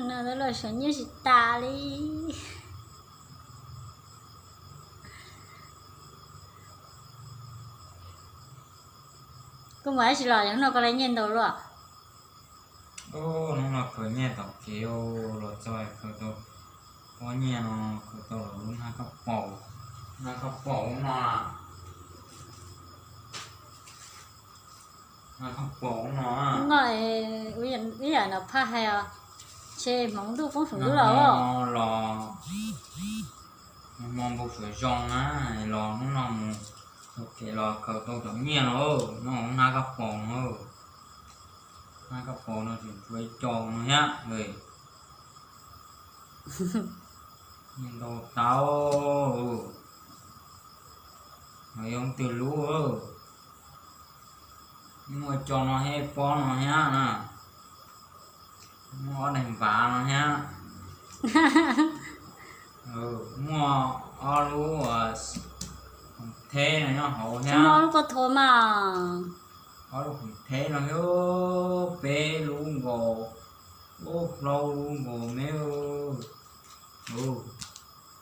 No lawv los saum nyiaj tsis tas li. Koj mus dab tsi los, hnub no koj laij nyiaj ntau luaj? Hnub no khaws nyiaj tom kev los txog khaws tau pob nyiaj no, khaws tau los lub hnab kab paus, hnab kab paus no, hnab kab paus no. Ib yam no phaj hais os, ntshe hmoov ntuj poob saum ntuj los los hmo npau suav zoo na, los hnub no mus txog kev los khaws tau cov nyiaj no, no hnab kab paus no, hnab kab paus no tseem tshuav ib co no thiab. Nyiaj ntau tau, no yog leej twg lub, muaj co no thiab pob no thiab na, muaj ob daim npav no thiab, muaj ob lub khoom theb no nyob hauv thiab, lub koj thuav mas, ob lub khoom theb no thiab, peb lub nkaus, ub, plaub lub nkaus me,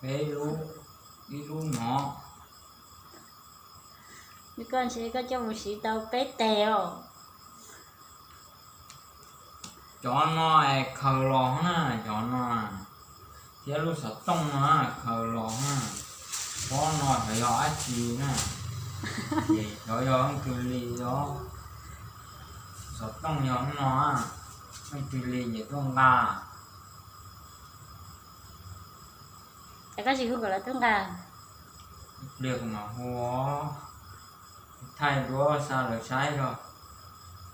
peb lub, ib lub no. Koj ntshe koj coj mus siv tau peb teg os. Cov no es khaws los na, cov no thiab lub xov tooj no khaws los na. Pob no xyov yog dab tsi na, ces xyov yog leej twg li os. Xov tooj yog no, leej twg li ces tuaj nqa. Es koj tsis hu kom lawv tuaj nqa, ib pliag kuv mam hu, thaij duab xa lawv saib os.